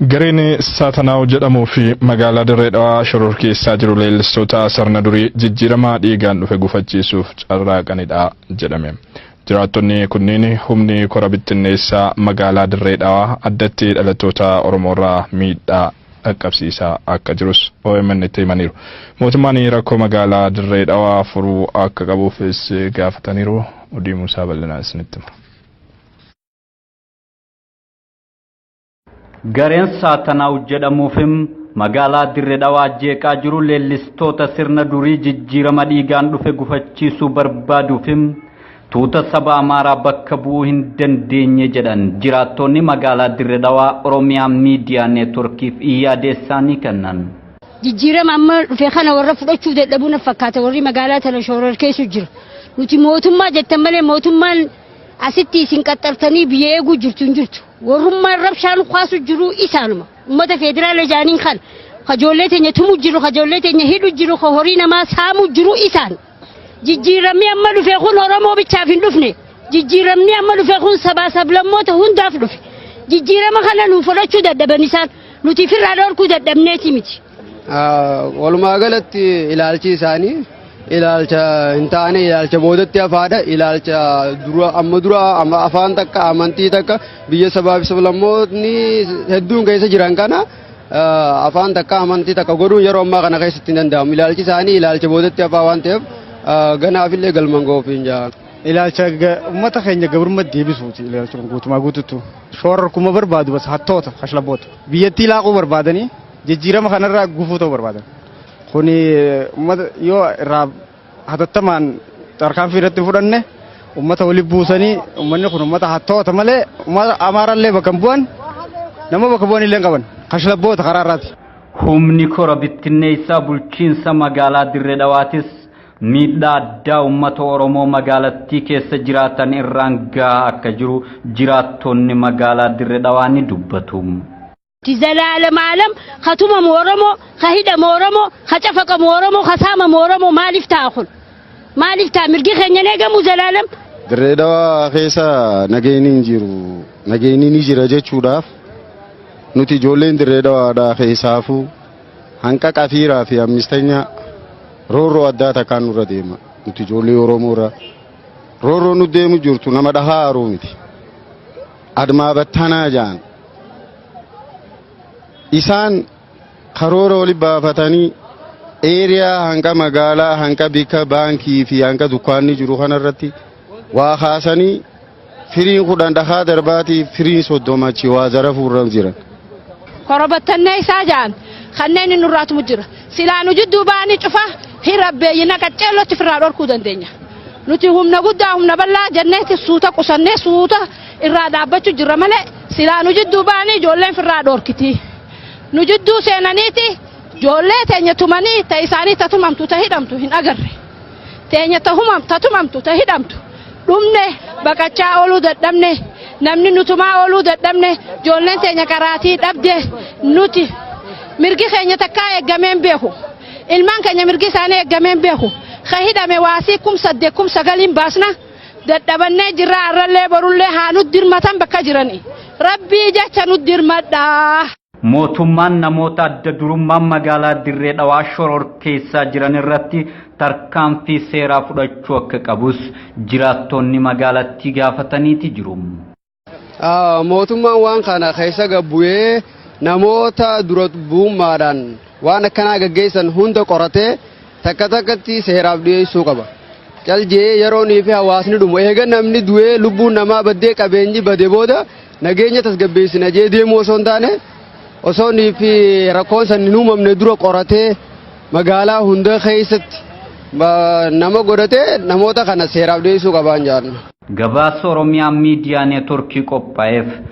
Gareen Saatanaaw jedhamuu fi magaalaa Dirree Dhawaa shororkeessaa jiru leellistoota sirna durii jijjiirama dhiigaan dhufe gufachiisuuf carraaqanidha jedhame. Jiraattonni kunniin humni kora bittinneessaa magaalaa Dirree Dhawaa addatti dhalattoota Oromoorraa miidhaa dhaqqabsiisaa akka jirus OMN itti himaniiru. Mootummaan rakkoo magaalaa Dirree Dhawaa furuu akka qabuufis gaafataniiru. Odii Muusaa bal'inaan isinitti hima. Gareen Saatanaaw jedhamuufim magaalaa Dirre Dhawaa jeeqaa jiru leellistoota sirna durii jijjiirama dhiigaan dhufe gufachiisuu barbaaduufim tuuta saba Amaaraa bakka bu'uu hin dandeenye jedhan jiraattonni magaalaa Dirre Dhawaa Oromiyaa Miidiyaa Neetworkiif yaada isaanii kennan. Jijjiirama amma dhufe kana warra fudhachuu dadhabuu na fakkaata warri magaalaa tana shororkeessu jira. Nuti mootummaa jettan malee mootummaan asitti isin qaxxartanii biyya eeguu jirtu hin jirtu. Warrummaan rabshaa nu kaasu jiru isaanuma. Uummata federaala jaaniin kana. Kajoollee teenya tumu jiru, kajoollee teenya hidhu jiru, ka horii namaa saamu jiru isaan. Jijjiiramni amma dhufe kun Oromoo bichaaf hin dhufne. Jijjiiramni amma dhufe kun sabaa sablammoota hundaaf dhufe. Jijjiirama kana nu fudhachuu dadhaban isaan. Nuti ofirraa dhorkuu dadhabneeti miti. Walumaa galatti ilaalchi isaanii ilaalcha hin taane, ilaalcha boodatti hafaadha. Ilaalcha dura amma dura amma afaan takka, amantii takka, biyya sabaa fi sablammootni hedduun keessa jiran kana afaan takka, amantii takka godhuun yeroo ammaa kana keessatti hin danda'amu. Ilaalchi isaanii ilaalcha boodatti hafaa waan ta'eef ganaafillee galman ga'uuf hin jaa. Ilaalcha uummata keenya gabrummaatti deebisuuti ilaalcha kun guutumaa guututti. Shoorarkuma barbaadu bas hattoota kashlabboota. Biyyattii laaquu barbaadanii jijjiirama kanarraa gufuu ta'uu barbaadan. Kuni uummata yoo irraa hatattamaan tarkaanfii irratti fudhanne uummata walitti buusanii, uummanni kun uummata hattoota malee uummata Amaarallee bakka hin bu'an, nama bakka bu'an illee hin qaban, kashlabboota karaa irraati. Humni kora bittinneessaa bulchiinsa magaalaa Dirree Dhawaatis miidhaa addaa uummata Oromoo magaalattii keessa jiraatan irraan gahaa akka jiru jiraattonni magaalaa Dirree Dhawaa ni dubbatu. Zalaalam alam ka tumamu Oromoo, ka hidhamu Oromoo, ka cafaqamu Oromoo, ka saamamu Oromoo maaliif ta'a kun? Maaliif ta'a? Mirgi keenya hin eegamu zalaalam? Dirree Dhawaa keessa nageenyi hin jiru. Nageenyi ni jira jechuudhaaf nuti ijoolleen Dirree Dhawaadhaa keessaafuu hanqa qafiiraa fi ammistanya roorroo addaa takkaan nurra deema. Nuti ijoollee Oromoo irra roorroo nu deemu jirtu nama dhahaa haaruu miti. Admaa battanaa jaan. Isaan karoora wali baafatanii eeriyaa hanqa magaalaa, hanqa bikka baankii fi hanqa dukkaanni jiru kanarratti waa kaasanii firiin 10 dhakaa darbaatii firiin 30 achi waa zarafuurra jiran. Korobattannee isaa ja'an kanneen inni nurraatumu jira. Silaa nu jidduu ba'anii cufa hin rabbeeyyina qaceellotti ofirraa dhorkuu dandeenya. Nuti humna guddaa humna bal'aa jenneeti suuta qusannee suuta irraa dhaabbachuu jirra malee silaa nu jidduu ba'anii ijoolleen firraa dhoorkiti. Nu jidduu seenaniiti ijoollee teenya tumanii ta isaanii ta tumamtu ta hidhamtu hin agarre. Teenya ta humam ta tumamtu ta hidhamtu dhumne baqachaa ooluu dadhabne, namni nu tumaa ooluu dadhabne, ijoolleen teenya qaraatii dhabde. Nuti mirgi keenya takkaa eeggamee hin beeku. Ilmaan keenya mirgi isaanii eeggamee hin beeku. Ka hidhame waasii 8000 9,000n baasna. Dadhabannee jirra, arrallee borullee haa nu dirmatan bakka jiranii. Rabbii jecha nu dirmadhaa. Mootummaan namoota adda durummaan magaalaa Dirree Dhawaa shororkeessaa jiran irratti tarkaanfii seeraa fudhachuu akka qabus jiraattonni magaalattii gaafataniiti jiru. Mootummaan waan kana keessa gad bu'ee namoota dura bu'ummaadhaan waan akkanaa gaggeessan hunda qoratee takka takkatti seeraaf dhiyeessuu qaba. Cal je'ee yeroonii fi hawaasni dhumu eega namni du'ee lubbuun namaa baddee qabeenyi bade booda nageenya tasgabbeessina jee deemuu osoo hin taane, osoo nii fi rakkoon san hin uumamne dura qoratee magaalaa hunda keessatti nama godhatee namoota kana seeraaf dhiyeessuu qabaan jaan. Gabaasa Oromiyaa Miidiyaa Neetworkii qophaa'eef.